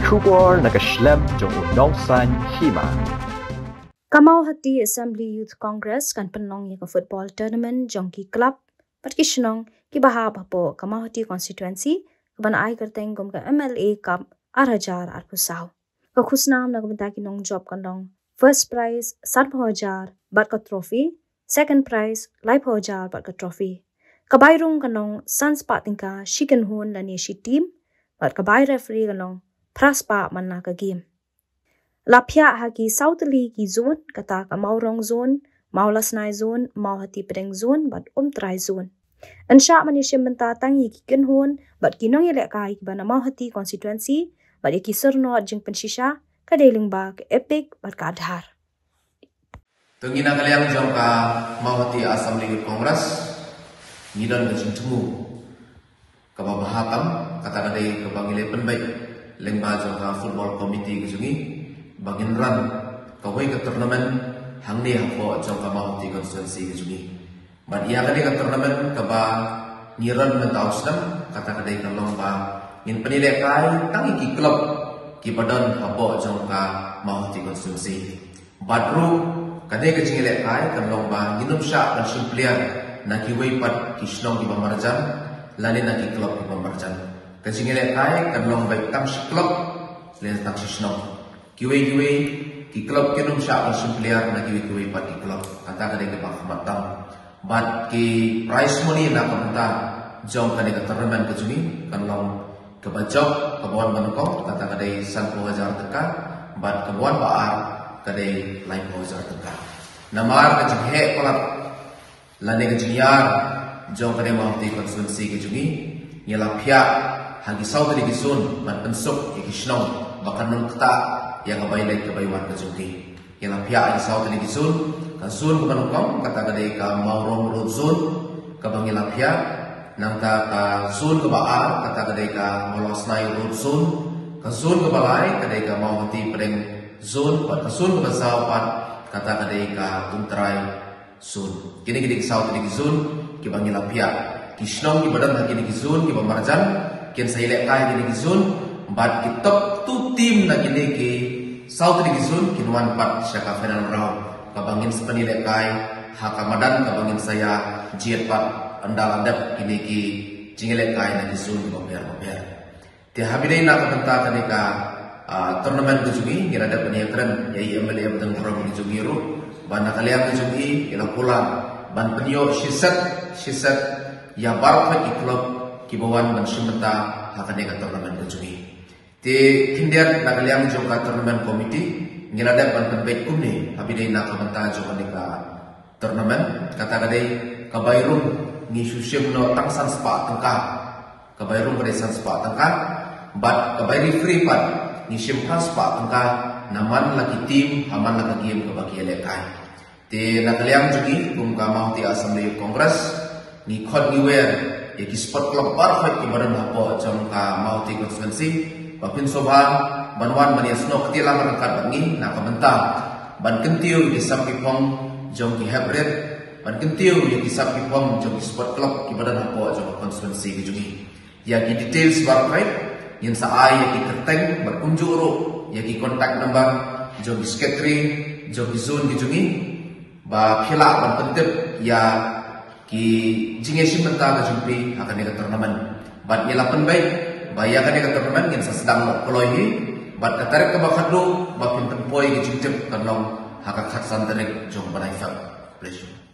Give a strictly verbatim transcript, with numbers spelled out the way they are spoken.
Khubor na ka shlem jong u nongsan hima. Ka Mawhati Assembly Youth Congress kan pynlong ïa ka football tournament jong ki club bad ki shnong kiba hap hapoh ka Mawhati constituency, kaban ai kyrteng kum ka M L A Cup ar hajar arphew saw. Ka khusnam na ka bynta ki nongjop kan long first prize sanphew hajar bad ka trophy, second prize laiphew hajar bad ka trophy. Ka bai rung kan long san spah tyngka shi kynhun lane shi team, bad ka bai referee kan long phra spah man la ka game. La phiah ha ki saw tylli ki zone, kata ka Mawrong zone, Mawlasnai zone, Mawhati Pdeng zone bad Umtrai zone. Yn shah ban ïashim bynta tang ïa ki kynhun bad ki nongïalehkai kiba na Mawhati constituency, bad ïa ki syrnod jingpynshisha ka dei lyngba ka EPIC bad ka Aadhaar. To ngi na ka liang jong ka Mawhati Assembly Youth Congress, ngi don ka jingthmu kaba bha tam, kata ka dei kaba ngi la pynbeit lyngba jong ka football committee ka jong ngi ba ngin run kawei ka tournament hangne hapoh jong ka Mawhati constituency ka jong ngi. Bad ïa kane ka tournament kaba ngi run mynta u snem, kata ka dei ka long ba ngin pynïalehkai tang ïa ki club kiba don hapoh jong ka Mawhati constituency. Bad ruh kane ka jingïalehkai kan long ba ngin ym shah ban shim player na kiwei pat ki shnong kiba marjan lane na ki club kiba marjan. Ka jingïalehkai kan long beit tang shi club lane tang shi shnong. Kiwei kiwei ki club kin ym shah ban shim player na kiwei kiwei pat ki club. Kata ka dei kaba khmat tam. Bad ki prize money na ka bynta jong kane ka tournament ka jong ngi kan long kaba jop, kaba wan ba nyngkong, kata ka dei sanphew hajar tyngka, bad kaba wan ba ar ka dei laiphew hajar tyngka. Namar ka jingheh palat lane ka jingïar jong kane Mawhati constituency ka jong ngi, ngi la phiah ha ki saw tylli ki zone ban pynsuk ïa ki shnong ba kan nang ktah ïa ka bai leit ka bai wan ka jong ki. Ngi la phiah ha ki saw tylli ki zone, ka zone kaba nyngkong kata ka dei ka Mawrong Road zone kaba ngi la phiah, nangta ka zone kaba ar kata ka dei ka Mawlasnai Road zone, ka zone kaba lai ka dei ka Mawhati Pdeng zone, bad ka zone kaba saw pat kata ka dei ka Umtrai zone. Kine ki dei ki saw tylli ki zone kiba ngi la phiah. Ki shnong kiba don ha kine ki zone kiba marjan kin sa ïalehkai ha kine ki zone, bad ki top two team na kine ki saw tylli ki zone kin wan pat sha ka final round kaba ngin sa pynïalehkai ha ka madan kaba ngin sa ïa jied pat ynda la dep kine ki jingïalehkai na ki zone kiba pher bapher. Te ha ba ïadei na ka bynta kane ka, ah, tournament ka jong ngi, ngi la dep ban ïakren ïa i M L A ba dang burom ka jong ngi ruh ba na ka liang ka jong ngi ngi la kular ban pynïoh shiset shiset ïa baroh ki club kiba wan ban shim bynta ha kane ka tournament ka jong ngi. Te khyndiat na ka liang jong ka tournament committee ngi la dep ban pynbeit kumne ha ba ïadei na ka bynta jong kane ka tournament, kata ka dei ka bai rung ngi shu shim noh tang san spah tyngka. Ka bai rung ka dei san spah tyngka, bad ka bai referee pat ngi shim phra spah tyngka na man la ki team ha man la ka game kaba ki ïalehkai. Te na ka liang jong ngi kum ka Mawhati Assembly Youth Congress ngi khot ngi wer ïa ki sport club baroh kiba don hapoh jong ka Mawhati constituency ba phin sngewbha ban wan ban ïasnoh kti lang ryngkat bad ngi na ka bynta ban kyntiew ïa ki sap ki phong jong ki hep rit, ban kyntiew ïa ki sap ki phong jong ki sport club kiba don hapoh jong ka constituency ka jong ngi. Ïa ki details baroh ngin sa ai ïa ki kyrteng bad kumjuh ruh ïa ki contact number jong ki secretary jong ki zone ki jong ngi ba phi lah ban pyntip ïa ki jingïashim bynta ka jong phi ha kane ka tournament. Bad ngi la pynbeit ba ïa kane ka tournament ngin sa sdang noh kloi hi, bad ka tarik kaba khatduh ba phin pynpoi ka jingtip kan long ha ka khatsan tarik jong u bnai Feb. Pleasure.